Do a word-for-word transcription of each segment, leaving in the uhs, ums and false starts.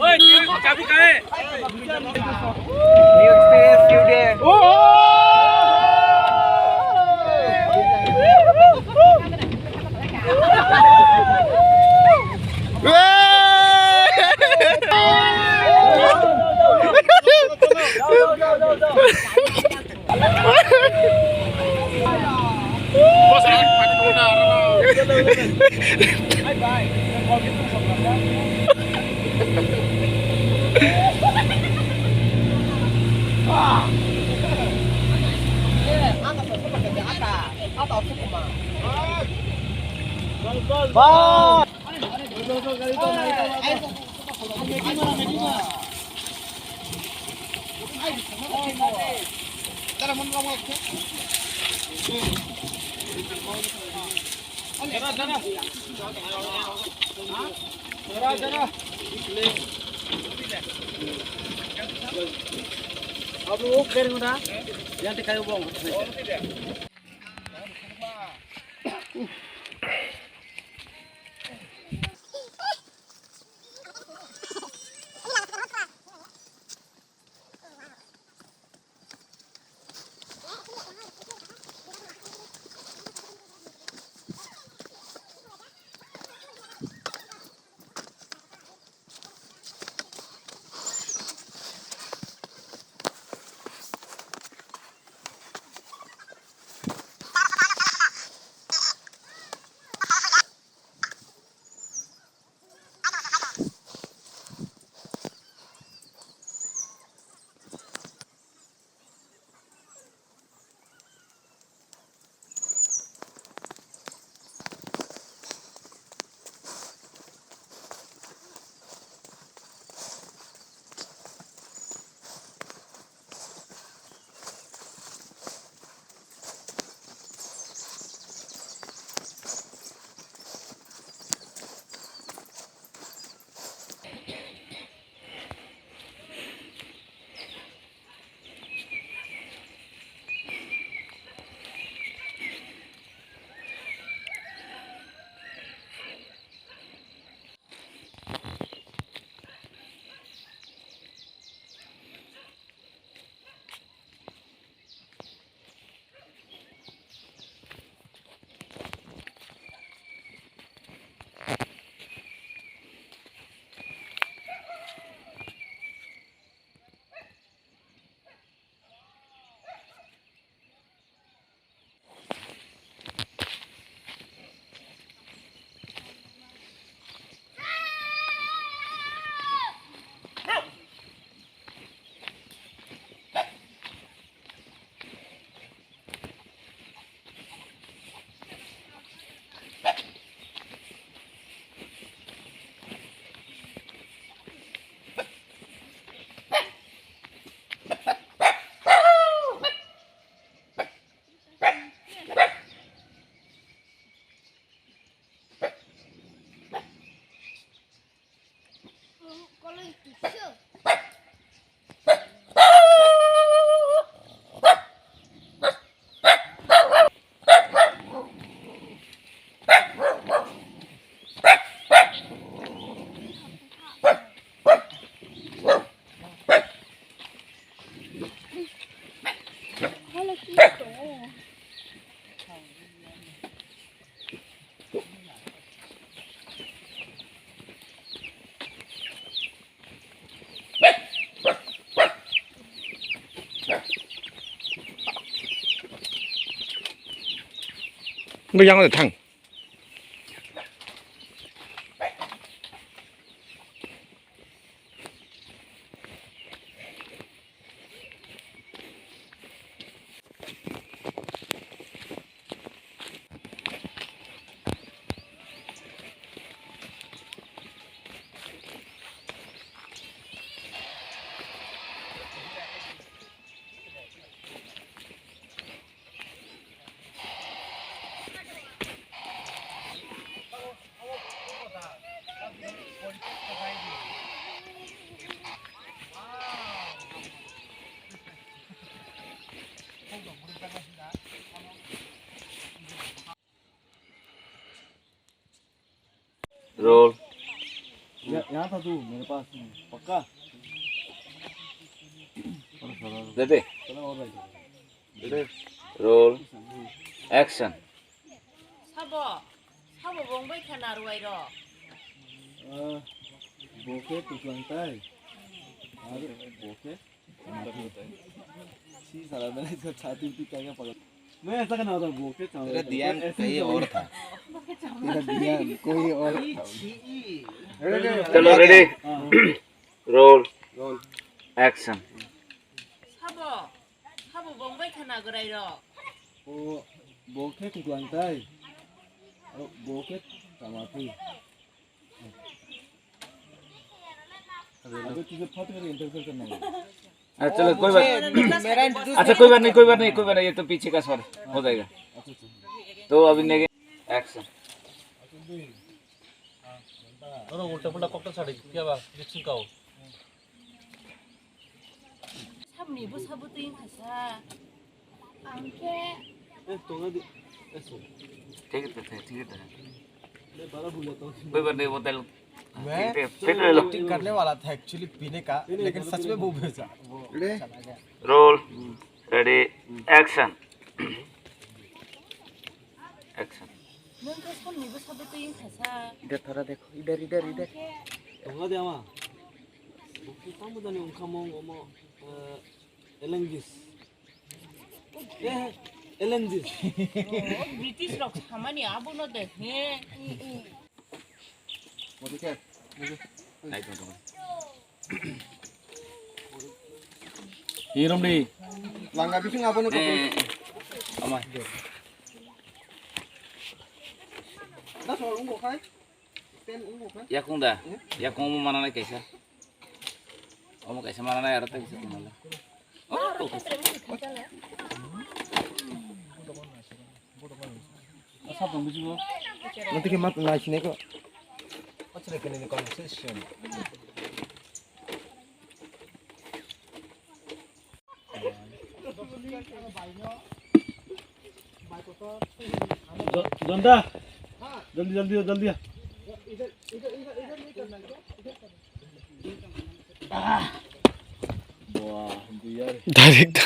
Oi, chabi kahe? New experience, new day. Bye. Bo yang thang. Roll. यहाँ, यहाँ था तू, मेरे पास। पक्का? Ready? चलो और भाई। Ready? Roll. Action. Sabo, sabo bongbai khana ruai ro. Ah, boke tuklang tai. Are, boke. Si sala mene sa chati uti kya kya pagal. मैं ऐसा करना होता, बोके चावल तेरा ध्यान ऐसे ही कहीं और था। तेरा ध्यान कोई और था। Chalo, ready? Roll. Roll. Action. Sabo, sabo bongbai khana grai ro. O, boke tuklang tai. O, boke chamati. अबे तुझे फट कर इंटरफेयर करना होगा। अच्छा, चलो, कोई बात। मेरा इंट्रोड्यूस अच्छा, कोई बात नहीं, कोई बात नहीं, कोई बात नहीं, ये तो पीछे का सवाल हो जाएगा। तो अभी next action. Oro ulta pulta kokta sadi, phiya ba, bising kao. Sabni bo sabo twi wngkha sa. Ang khe. Eh, tonga di. Eh, so. ठीक है, ठीक है, ठीक है। ले, बारह भूल जाता हूँ। कोई बात नहीं, वो तेल। मैं ठीक है, फिर ले लो। एक्टिंग करने वाला था एक्चुअली पीने का, लेकिन सच में वो भेजा। ले। चला गया। Roll. Ready. Action. Action. Nwng khe sabni bo sabo twi wngkha sa. इधर थोड़ा देखो, इधर, इधर, इधर। Tonga de ama. Bukti tamo jani ungkha mong omo, eh, elengis. Eh, elengis. Oh, British rok samani abono de, he. Hirom di. Langga bising abono ko. Eh, ama. Da so ungko khai. Pen ungko khai. Yakung da. Yakung mo mana nai kaisa. Omo kaisa mana nai aro tei kaisa tongmani. Oh, Nanti ke mat nai sini ko. What's the conversation? Jonta, jaldi, jaldi, jaldi. Direct.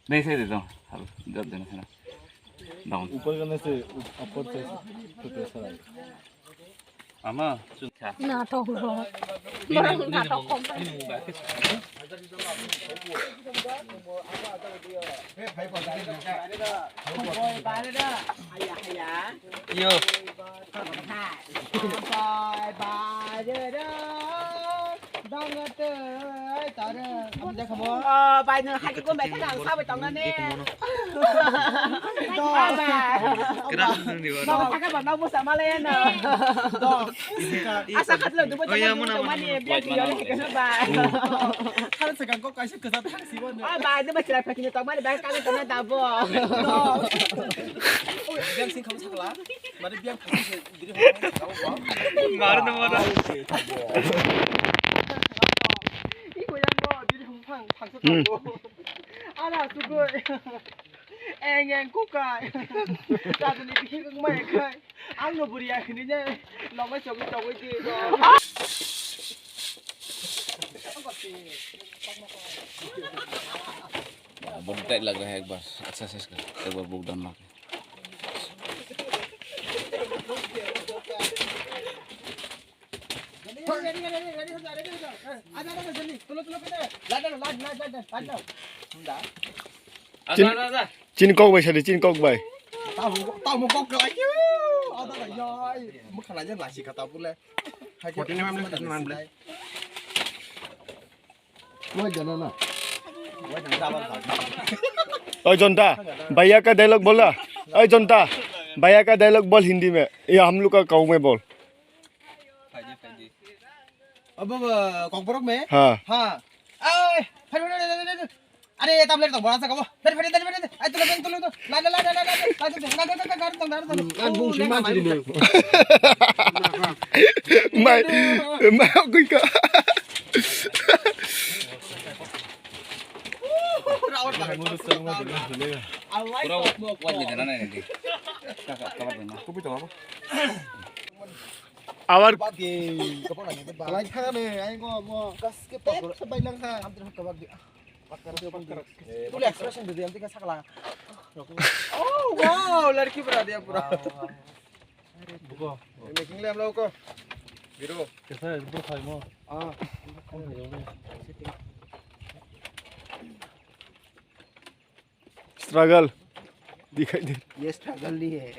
Nahi sai de dong. Hal, jab jana sana. Down. Upar karne se, upar se, to kaisa lage? Ama, chun kha. Natok rok. Borok natok kok. Yo. Bye, bye. Bang tei tare. Abo jakha bo. Oh, bai, nwng hai ko bai khana sabai tong nani. Baba. Kira nang di ba. Baba thaka ba nang busa malai na. Asa khatlo dubo. Oh, ya, jama muna, tong mani, muna, biak muna, biak muna. Khala sakang ko kaisa kwsa thang sibo no. Oh, bai, dubo chira phakini tong mani, bai kala tong na dabo. Biak sing kham sakla. Mari biang phang se diri hong phang se kabo ba. Mari no mara. Iko yang bo diri hong phang phang se kabo. Ara sugoi. Eng eng kukai. Tadani bihik wng mai kai. Ang no buri ya hini ne. Lomai chogwi chogwi di. बहुत टाइट लग रहा है, एक बार एक्सरसाइज कर, एक बार book down मार। Chin, chin kok bai sadi, chin kok bai. Tamo kok kelai. Ada ya, mukha aja nasi kata pula. Hai, Oi जनता, भैया का डायलॉग बोला। ओए जनता, भैया का डायलॉग बोल हिंदी में, या हम लोग का गाँव में बोल। अब, अब, कॉकबरक में? हाँ। हाँ। ओए, अरे, ये तबले तो बड़ा सा कबो। फेर, फेर, फेर, फेर, फेर। Ay, tulo, tulo, tulo. Ladda, ladda, ladda, ladda. Ladda, ladda, ladda, ladda, ladda, ladda. Ang bung sima sini. Mai, mai, aku ka. Rawat, rawat. Pura wajib na nanti. Kupi to, apa? Awar. Bagi, kepala ni, bagi. Lai kha ne, ai ko mo. Kas ke pakor. Sebai lang kha. Amtir kebak di. Pakar, pakar. Tuli expression de, amtir ka sakla. Oh, wow, ladki bana diya pura. Buko. Making le hum log ko. Biro. Kaisa hai, bro, khai mo. Ah. Struggle दिखाई दे। ये struggle नहीं है।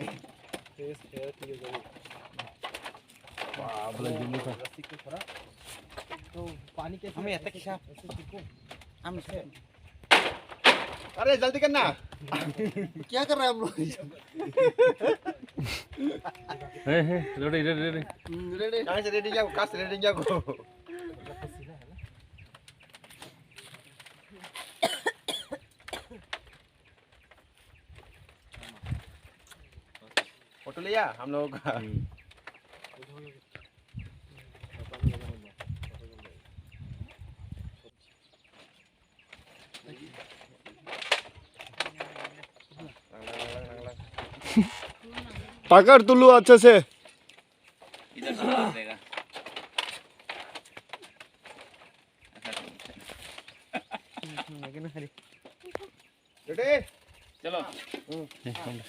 Baap re, jumbo kha. रस्सी को थोड़ा। तो पानी कैसे? हमें ऐसे खींचा। ऐसे खींचो। हम ऐसे। अरे, जल्दी करना। क्या कर रहा है हम लोग? Hey, hey, ready, ready, ready. हम्म, ready। कहाँ से ready जाओ, कहाँ से ready जाओ? फोटो लिया हम लोगों का। पकड़ टुल्लू अच्छे से। इधर से पकड़ देगा। Ready? चलो।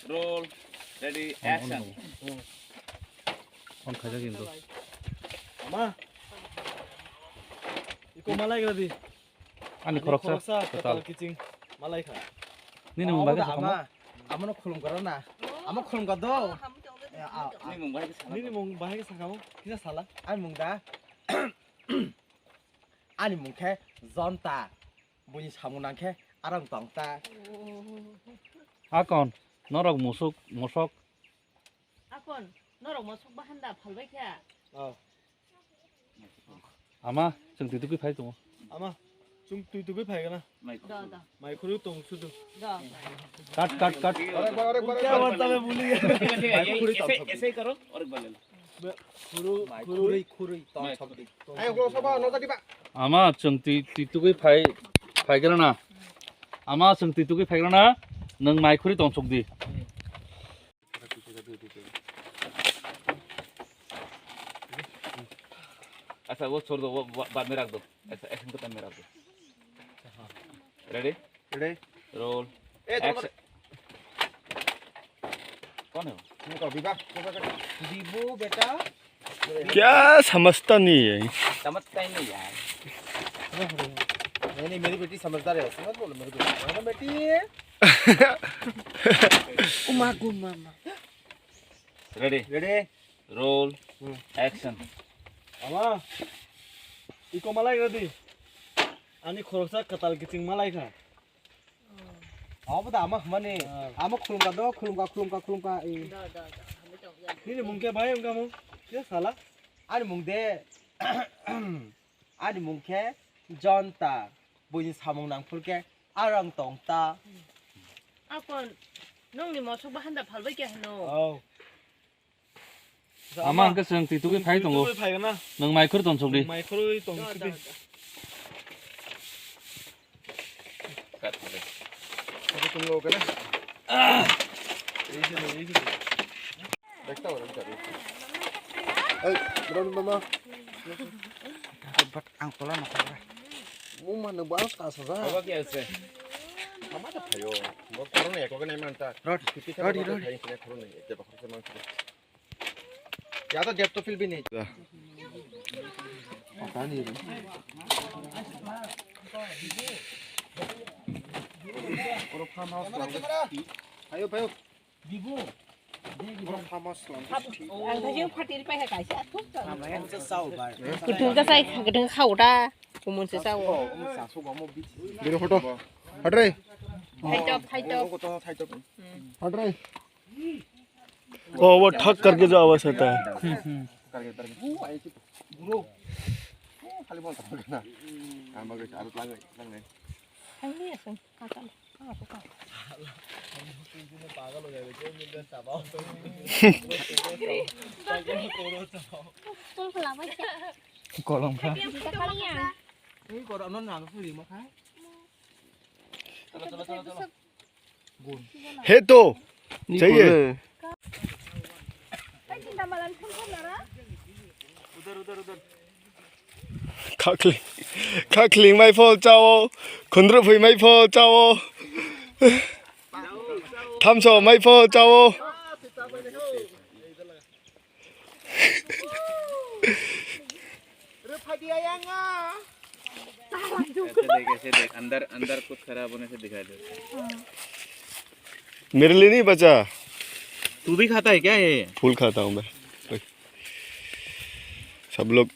Roll. Ready, action. On khaijak hindu. Ama. Iko malai gadi. Ani khoroksa, khoroksa kwtal. Kwtal kiching malai kha. Nini mung bagwi sakha mo? Ama, amano khulum karo na. Ama khulum ka do. Nini mung bagwi sakha mo? Nini mung bagwi sakha mo? Kisa sala. Ani mung da. Ani mung khe Jonta. Buini samung nang khe arang tong ta. Akon, norok musuk, mosok. Akon, norok mosok bahanda phalbai kha. Oh. Ama, chwng twi tugwi phai tongo. Ama, chwng twi tugwi phai gana. Da, da. Mai khuru tong sudu. Da. Cut, cut, cut. Kya baat hai, bhuli gaya. Mai khuru tong sudu. ऐसे, ऐसे ही करो और एक बार ले लो। Khuru, khurui, khurui, tong sok di. Ama chwng twi, twi tugwi phai, phai gra na. Ama chwng twi tugwi phai gra na. Nwng mai khurui tong sok di. अच्छा, वो छोड़ दो, वो बा-, बाद में रख दो। ऐसा, action खत्म में रख दो। Ready? Ready? Roll. ए, तुम action। कौन है वो? तुम कहो, विभा, विभा कर। विभू बेटा। क्या समझता नहीं है? समझता ही नहीं यार। नहीं, नहीं, मेरी बेटी समझदार है, ऐसे मत बोलो, मेरी बेटी। मेरी बेटी है। उमा, गुमा, मा। Ready? Ready? Roll. Hmm. Action. Ama, iko malai gadi. Ani khoroksa kwtal kiching malai kha. Abo da ama hwnmani. Ah. Ama khulumkha do, khulumkha, khulumkha, khulumkha, eh. Nini mung khe bai wngkha mung? Khe sala? Ani mung de, ani mung khe Jonta. Buini samung nang phur khe arang tong ta. Akon, nongni mosok bahanda phalbai khe hwno? Oh. Ama hwnkhe chwng twi tugwi phai tongo. Twi tugwi phai gana. Nwng mai khurui tong sok di. Nwng mai khurui tong sok di. Cut, cut. Cut tongo kena. Ei se, ei se. Dekta ora, dekta ora. Ei, Brown mama. But ang tola no kora. Muma no ba ta sa. Aba ki ase? Ama ta phayo. Mo korona eko kena manta. Rod, rod, rod. Korona eko kena manta. Ya to depth to feel bhi nahi. Pata nahi. Puro farm house. Phayo, phayo. Puro farm house. Ang thajeng phatir pai ha kaisa thuk. Kutung ka sai, kutung khau da. Kumun se sao. Biro photo. Hatre. Hai top, hai top. Hatre. ओ, वो ठक करके जो आवाज आता है। कलम का। हे तो चाहिए। Khakling, khakling mai pho chao, khundru phui mai pho chao, thamso mai pho chao. ऐसे देख, ऐसे देख, अंदर, अंदर कुछ खराब होने से दिखाई दे। मेरे लिए नहीं बचा। तू भी खाता है क्या ये? फुल खाता हूँ मैं। सब लोग।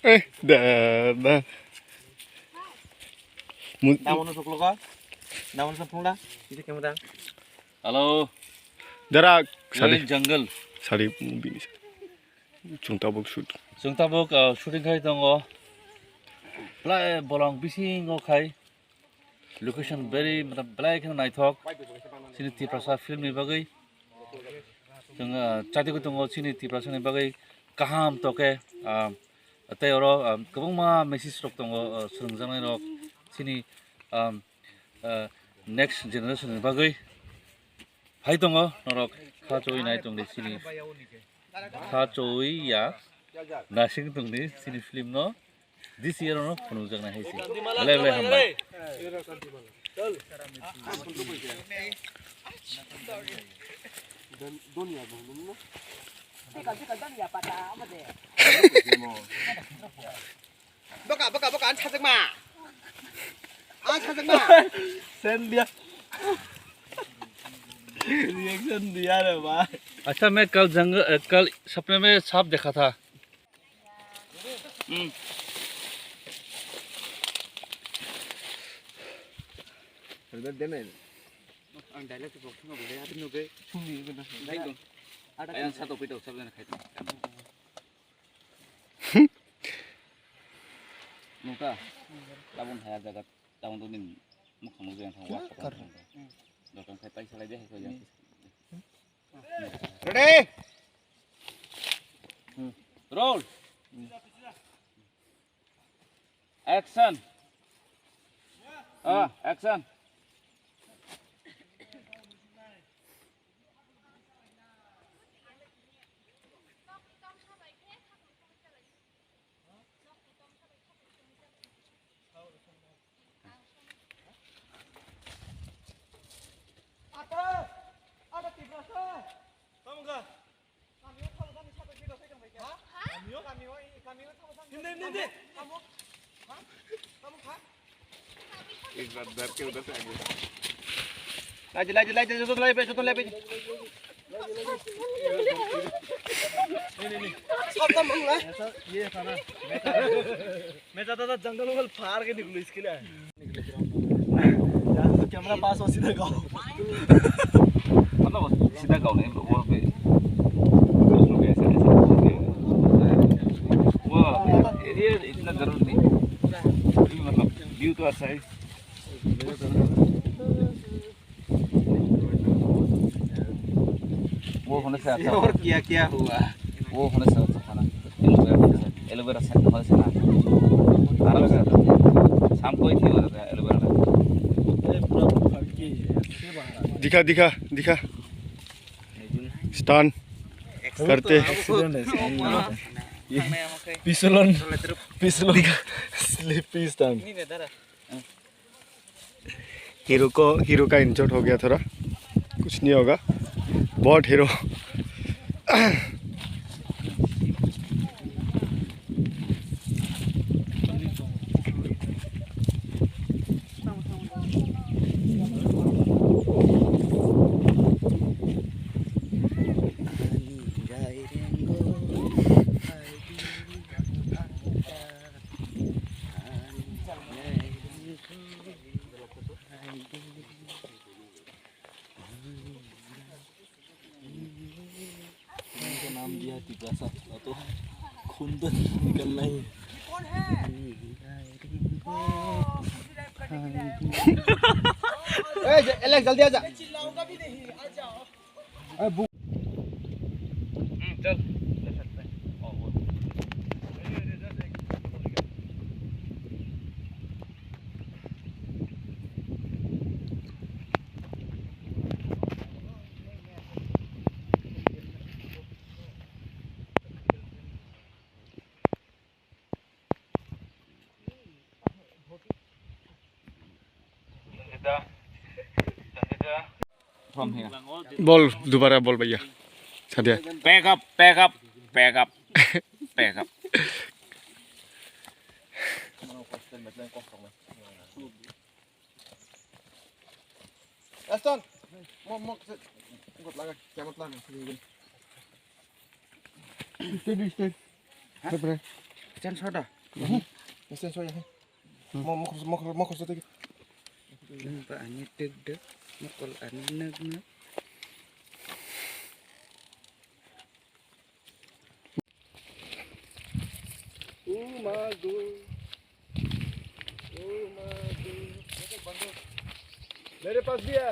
Eh, da, da. Mu- Namun suklo ka? Namun suklo da? Ini kamera. Hello. Dara, sari. Jungle. Sari, bini sari. Chwng tabuk shoot. Chwng tabuk, ah, shooting khai tongo. Belai bolong bisingo khai. Location very, matlab, belai kheno naithok. Chini Tiprasa film ni bagwi. Chwng, ah, chati tongo chini Tiprasa ni bagwi kaham toke, ah, tei oro, ah, kwbangma message rok tongo, ah, swrwngjaknai rok. Chini, ah, ah, next generation ni bagwi. Hai tongo norok kha choi nai tongdi chini. Kha choi ya nasing tongdi chini film no. This year no phunukjaknai hai se. Belai belai hambai. Baka, baka, baka, ang sajak ma. Ang sajak ma. Sen dia. Reaction dia re ba. अच्छा, मैं कल जंगल, अ, कल सपने में सांप देखा था। Hmm. Ang direct box no bole ati no be. Sumi be na. Dai dong. Ayang sato pito sabjana khai to. Nungka. Tabung haya jagat. Tabung to nin mukhang nukjagwi ang thangwi wasuk kar. Dokam khai paisa lai de hai kho yang. Ready? Roll. Action. Ah, action. Lai di, lai di, lai di, joto lai pai, joto lai pai. Sabdhan mang lai. Ye sana. मैं ज्यादा था जंगल वंगल फाड़ के निकलूं इसके लिए। यहाँ से कैमरा पास हो सीधा गाँव। मतलब सीधा गाँव नहीं, वो पे कुछ लोग ऐसे, ऐसे बोलते हैं। वो एरिया इतना जरूर नहीं। अभी मतलब व्यू तो अच्छा है। वो होने से अच्छा और होगा। क्या क्या हुआ? वो होने से अच्छा खाना। एलोवेरा होने से, एलोवेरा से होने से ना। आराम से आता है। शाम को ही थी हो जाता है एलोवेरा ना। दिखा, दिखा, दिखा। Stunt करते। Accident है, accident है। ये पिसलन, पिसलन का स्लिप स्टंट। हीरो को, हीरो का इंजर्ड हो गया थोड़ा, कुछ नहीं होगा, बहुत हीरो। इनका नाम दिया तिब्रासा, तो खून तो निकलना ही है। ए, ज-, एलेक्स, जल्दी आ जा। ए, बु- चल, ले सकते हैं। और वो। From here. Bol, dubara bol bhaiya. Sadia. Pack up, pack up, pack up, pack up. Aston, mo mo se, kot laga, kya mat laga? Stay, stay. Stay, bro. Stand shot ah. Stand shot ya. Mo mo mo mo khosok tegi. Ba ani tek dek, mo kol ani nek nek. Oh my God. Oh my God. मेरे पास भी है।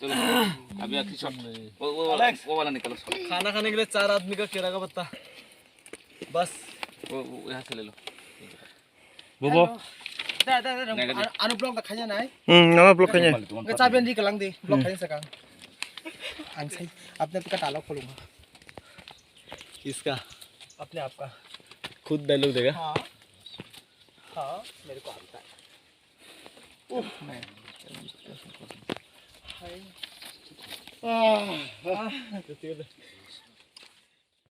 चलो, अभी आखिरी शॉट। वो, वो वाला, वो वाला निकालो शॉट। खाना खाने के लिए चार आदमी का केरा का पत्ता, बस। वो, वो यहाँ से ले लो। Bobo. Da, da, da, da. Negative. Anu, anu block da khanya nai. Hmm, nama block khanya. Nge chabi andi kalang di, block khanya sakang. Ang sai, apne apka talo kholunga. Kiska? Apne apka. Khud dialogue dega. हाँ, हाँ, मेरे को आता है। Uff, man. Hai. Ah, ah.